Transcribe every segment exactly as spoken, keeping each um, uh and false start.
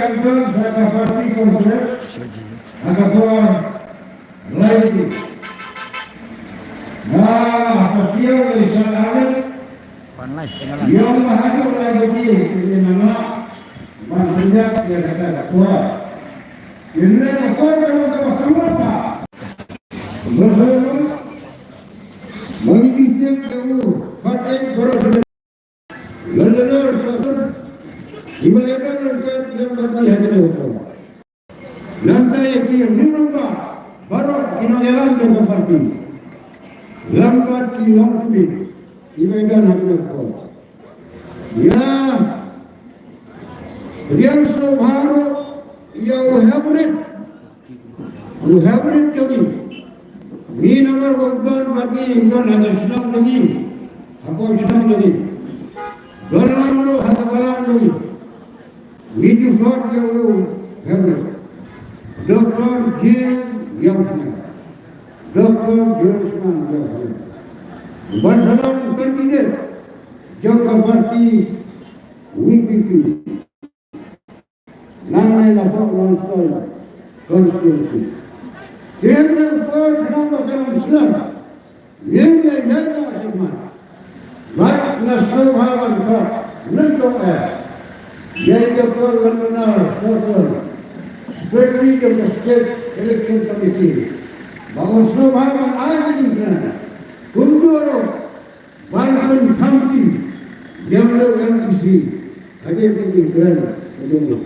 Conference ha ka party conference ha ka por lai di. Na ha ka siang lai sa amen. Wan lai, wan lai. Yong ma hadu lai di di ni nama. Man senjak ya kata ka por. Ini ka por ka ka ka ka. Bersama. Mari kita tahu. Pakai bersama. London Sutton, Ibadan London yang bagi hati hukum. Lantai yang dia minum ba, barok ino jalan dengan parti. Lambat di London, Ibadan hati hukum. Ya, yang sebaru, ya, hybrid. U hybrid jong ngi. Ngi namar ba u don bad ngi, u don ha ka shnong jong ngi. Hapoh shnong jong ngi. Don lang ruh ha ka balang jong ngi. Ngi ju khot ïa u hybrid. Doktor J. Yong Hniang. Doktor Joyce Mann Yong Hniang. Ban sa long candidate jong ka parti V P P. Nangne na pok Nongstoiñ constituency. Kien nang por jong ba kan Islam. Kien de ya ka Islam. Mat na sngewbha ban ka nang tong eh. Ya ka por London Circle. Secretary of the State Election Committee. Ba ngan sngewbha ban ai ka jingkren. Kumjuh ruh ban pynthamti ïa u M D C. Hadien ka jingkren ka jong u.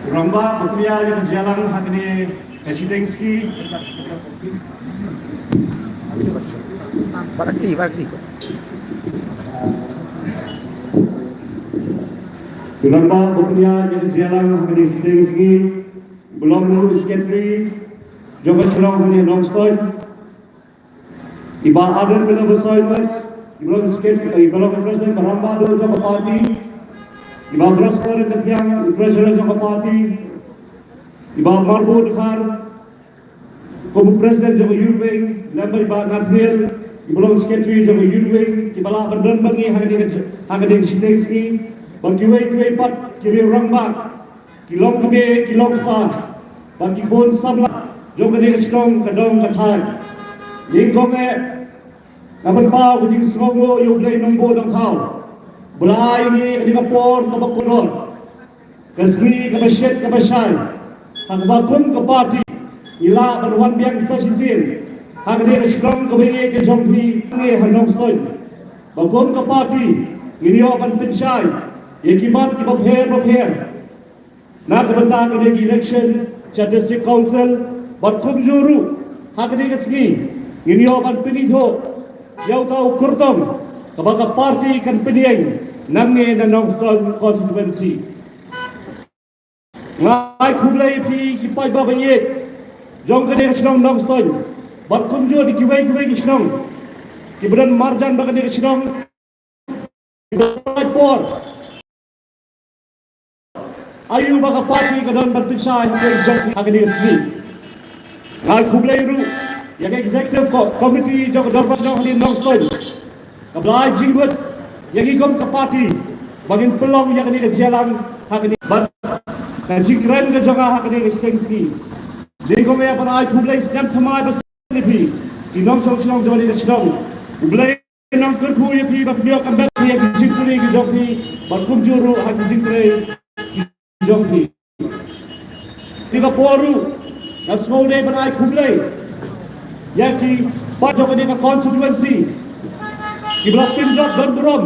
Rangbah ba pynïaid ïa ka jingïalang ha kane ka shiteng sngi. Barakti, barakti. Rangbah ba pynïaid ïa ka jingïalang ha kane ka shiteng sngi. I ba long ruh i secretary jong ka shnong hangne Nongstoiñ. I Bah Ardent Miller Basaiawmoit, i ba long secretary, i ba long president ba rangbah dei jong ka party. I Bah Brosper Ïathiang, i treasurer jong ka party. I Bah Marbo Dkhar, kum u president jong ka Youth Wing, lem bad i Bah Nathaniel, i ba long secretary jong ka Youth Wing, ki ba lah ban don bad ngi ha kane ka, ha kane ka shiteng sngi. Bad kiwei kiwei pat ki riew rangbah. Ki long kmie, ki long kpa, bad ki khun samla jong kane ka shnong ka dong ka thaiñ. Nyngkong eh, nga pynpaw ka jingsngewnguh ïa U Blei Nongbuh Nongthaw ba la ai ïa ngi kane ka por kaba kordor, ka sngi kaba shit kaba shai, ha kaba kum ka party ngi lah ban wan biang sa shisien ha kane ka shnong kaba ïeit ka jong phi, ngi ha Nongstoiñ. Ba kum ka party ngin ïoh ban pynshai ïa ki mat kiba pher bapher. Na ka bynta kane ka election sha District Council, bad kumjuh ruh ha kane ka sngi ngin ïoh ban pynithuh ïa uta u kyrtong kaba ka party kan pynïeng nangne na Nongstoiñ constituency. Nga ai khublei ïa phi ki paidbah ba ïeit jong kane ka shnong Nongstoiñ, bad kumjuh da kiwei kiwei ki shnong kiba don marjan bad kane ka shnong. Por aïu ba ka party ka don ban pynshai ha ka jong ha kane ka sngi. Nga ai khublei ruh ïa ka executive co-, committee jong ka dorbar shnong ha kane Nongstoiñ, kaba la ai jingmut ïa ngi kum ka party ba ngin pynlong ïa kane ka jingïalang ha kane, bad ka jingkren ka jong nga ha kane ka shiteng sngi. Dei kong ïa ban ai khublei snem thymmai ba snem ïa phi ki nongshong shnong jong kane ka shnong. U Blei Nang kyrkhu ïa phi ba phi ïoh kam bad ïa ki jingpule ki jong phi, bad kumjuh ruh ha ki jingtrei ki jong phi. Te ka por ruh nga sngew dei ban ai khublei ïa ki paidbah jong kane ka constituency kiba la pynjot don burom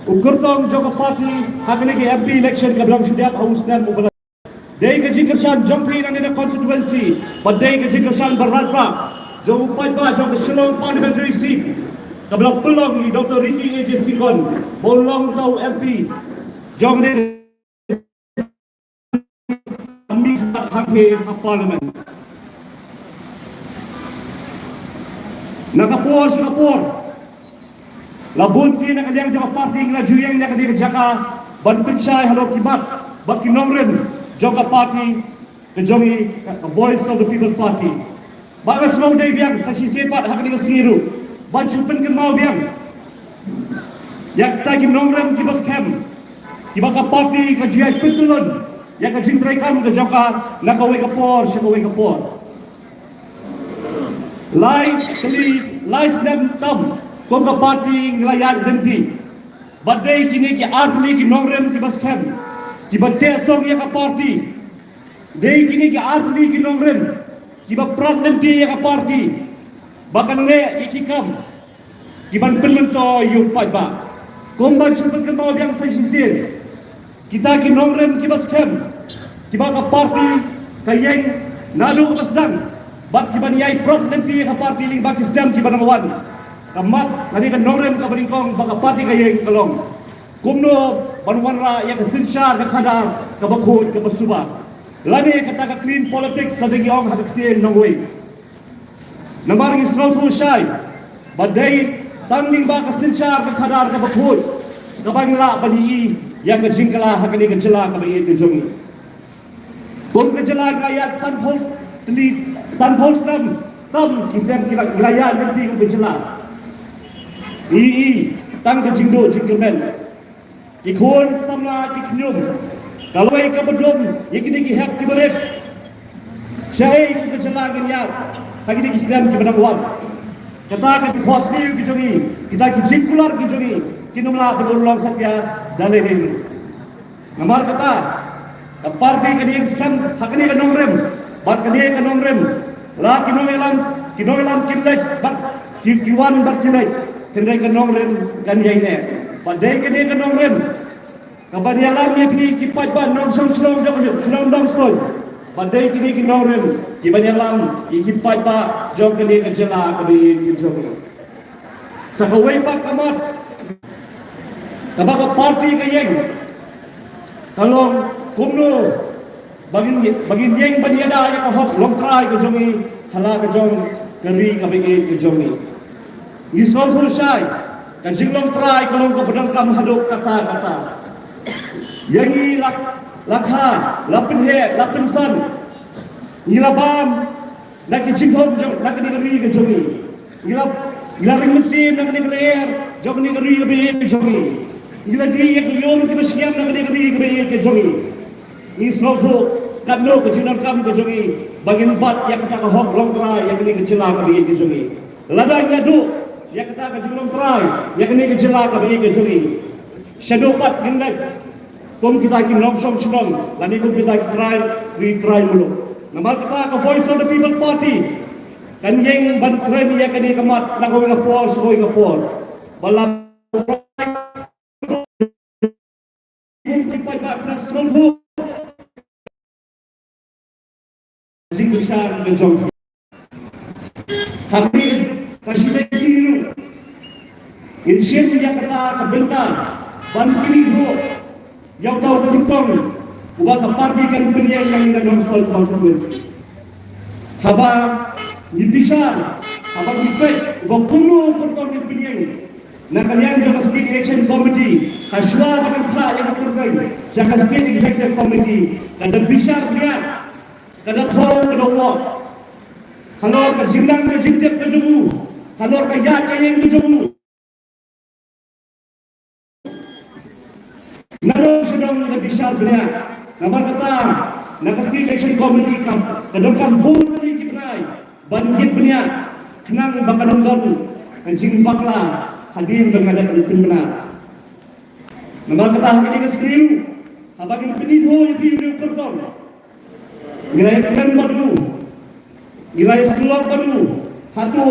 u kyrtong jong ka party ha kane ka M P election kaba dang shu dep ha u snem uba la. Dei ka jingkyrshan jong phi na kane ka constituency, bad dei ka jingkyrshan ba radbah jong u paidbah jong ka Shillong Parliamentary Seat kaba la pynlong i Doctor Ricky A J Syngkon ba un long uta u M P jong kane ka Parliament. Na ka por sha ka por la bun sien na ka liang jong ka party ngi la ju ïeng na kane ka jaka ban pynshai halor ki mat bad ki nongrim jong ka party ka jong ngi, ka Voice of the People Party. Ba nga sngew dei biang sa shisien pat ha kane ka sngi ruh ban shu pynkynmaw biang ïa kita ki nongrim kiba skhem, kiba ka party ka ju ïai pyntylun ïa ka jingtrei kam ka jong ka na kawei ka por sha kawei ka por. Lai tylli, lai snem tam kum ka party ngi la ïaid lynti. Bad dei kine ki artylli ki nongrim kiba skhem, kiba teh song ïa ka party. Dei kine ki artylli ki nongrim kiba prot lynti ïa ka party ba kan leh ïa ki kam kiban pynmyntoi ïa u paidbah. Kumba shu pynkynmaw biang sa shisien, kita ki nongrim kiba skhem, kiba ka party ka ïeng naduh kaba sdang, bad kiban ïai prot lynti ïa ka party lyngba ki snem kiba dang wan. Ka mat lane ka nongrim kaba nyngkong ba ka party ka ïeng ka long kumno ban wanrah ïa ka synshar ka khadar kaba khuid kaba suba, lane kata ka clean politics lada ngi ong ha ka ktien nongwei. Namar ngi sngewthuh shai ba dei tang lyngba ka synshar ka khadar kaba khuid kaba ngi lah ban ïohi ïa ka jingkylla ha kane ka jylla kaba ïeit ka jong ngi. Kum ka jylla ngi la ïaid sanphew tylli, sanphew snem tam ki snem ki la, ngi la ïaid lynti kum ka jylla. I, i, tang ka jingduh jingkyrmen. Ki khun samla ki khñium, ka lawei kaba dum ïa kine ki hep kiba rit. Shaei kum ka jylla ngin ïaid ha kine ki snem kiba dang wan? Kata ka jingphohsniew ki jong ngi, kita ki jingkular ki jong ngi, kin ym lah ban urlong satia da lei lei ruh. Namar kata ka party kan ïeng skhem ha kane ka nongrim bad kane ka nongrim. La ki nongïalam, ki nongïalam kin leit bad ki, ki wan bad ki leit, hynrei ka nongrim kan ïeng ne. Bad dei kane ka nongrim kaban ïalam ïa phi ki paidbah nongshong shnong jong, shnong Nongstoiñ. Bad dei kine ki nongrim kiban ïalam ïa ki paidbah jong kane ka jylla kaba ïeit ka jong ngi. Sa kawei pat ka mat kaba ka party ka ïeng ka long kumno ba ngin, ba ngin ïeng ban ïada ïa ka hok longtrai ka jong ngi ha la ka jong ka ri kaba ïeit ka jong ngi. Ngi sngewthuh shai ka jinglongtrai ka long kaba donkam haduh katta katta. Ïa ngi la, la kha, la pynheh, la pynsan, ngi la bam na ki jinghong jong, na kane ka ri ka jong ngi. Ngi la, ngi la ring mynsiem na kane ka lyer jong kane ka ri kaba ïeit ka jong ngi. Ngi la die ïa ki ïum kiba shngiam na kane ka ri kaba ïeit ka jong ngi. Ngi sngewthuh katno ka jingdonkam ka jong ngi ba ngin bat ïa kata ka hok longtrai ïa kane ka jylla kaba ïeit ka jong ngi. Lada ngi ïaduh ïa kata ka jinglongtrai ïa kane ka jylla kaba ïeit ka jong ngi, shaduh pat ngin leit kum kita ki nongshong shnong lane kum kita ki trai ri trai muluk. Namar kata ka Voice of the People Party kan ïeng ban kren ïa kane ka mat na kawei ka por sha kawei ka por. Ba la kum ki paidbah ki la sngewthuh ka jingbishar ka jong. Hangne ka shi taïew ruh ngin shim ïa kata ka bynta ban pynithuh ïa uta u kyrtong uba ka party kan pynïeng na ngi na Nongstoiñ constituency. Haba ngi bishar, haba ngi peit uba kumno u kyrtong ngin pynïeng na ka liang jong ka State Election Committee, ha shuwa ba kan phah ïa ka kyrteng sha ka State Executive Committee, ka da bishar bniah, ka da thoh, ka da wad halor ka jingnang ka jingtip ka jong u, halor ka ïaid ka ïeng ka jong u. Naduh sha dong ngi da bishar bniah. Namar kata na ka State Election Committee kam, ka donkam bun tylli ki bnai ban ïit bniah khnang ba kan ym don ka jingbakla hadien ba nga dep ban pynbna. Namar kata ha kane ka sngi ruh haba ngin pynithuh ïa phi une u kyrtong, ngi la ïakren bad u, ngi la ïasyllok bad u, hato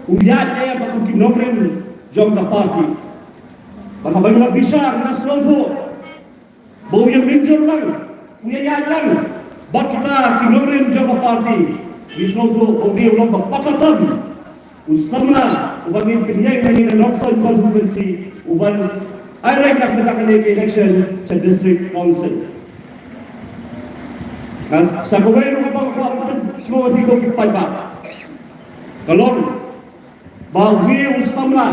u ïaid lem bad kum ki nongrim jong ka party? Bad haba ngi la bishar ngi la sngewthuh ba u ïamynjur lang, u ïaïaid lang bad kita ki nongrim jong ka party, ngi sngewthuh ba une u long ba paka tam u samla uba ngin pynïeng na ngi na Nongstoiñ constituency uban aireng na ka bynta kane ka election sha District Council. Sa kawei ruh kaba nga kwah ban pynsngew ïa phi ko ki paidbah ka long ba une u samla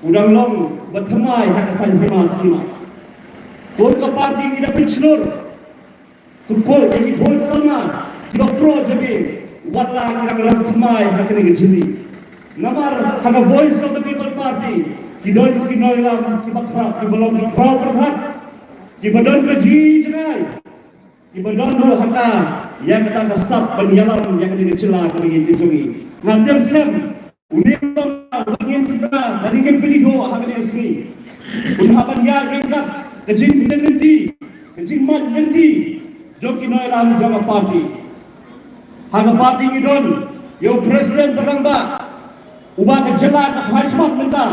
u dang long uba thymmai ha ka saiñ hima sima. Kum ka party ngi da pynshlur, to pynïeng ïa ki khun samla kiba proh jong ngi, wat la ki dang lam thymmai ha kane ka jylla. Namar ha ka Voice of the People Party ki don ki nongïalam kiba khraw, kiba long ki khraw pyrkhat, kiba don ka jingïeit jngai, kiba don ruh ha ka, ïa kata ka sap ban ïalam ïa kane ka jylla kaba ïeit ka jong ngi. Nga tieng skhem une u long uba ngin pynbna, ba ngin pynithuh ha kane ka sngi. Un hap ban ïaid ryngkat ka jingpynlong lynti, ka jingmad lynti jong ki nongïalam jong ka party. Ha ka party ngi don ïa u president ba rangbah, uba ka jylla ka phai khmat mynta.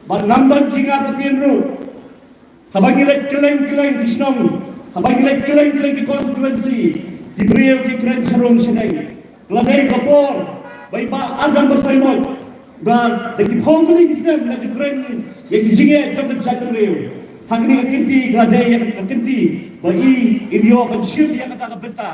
Bad ngam don jingïatyrpeng ruh. Haba ngi leit kylleng kylleng ki shnong, haba ngi leit kylleng kylleng ki constituency, ki briew ki kren sharum shaneng. Ka la dei ka por ba i Bah Ardent Basaiawmoit, ba da ki phew tylli ki snem la ju kren ïa ki jingeh jong ka jaitbynriew. Ha kane ka kynti ka la dei ïa ka kynti ba i, i dei ban shim ïa kata ka bynta.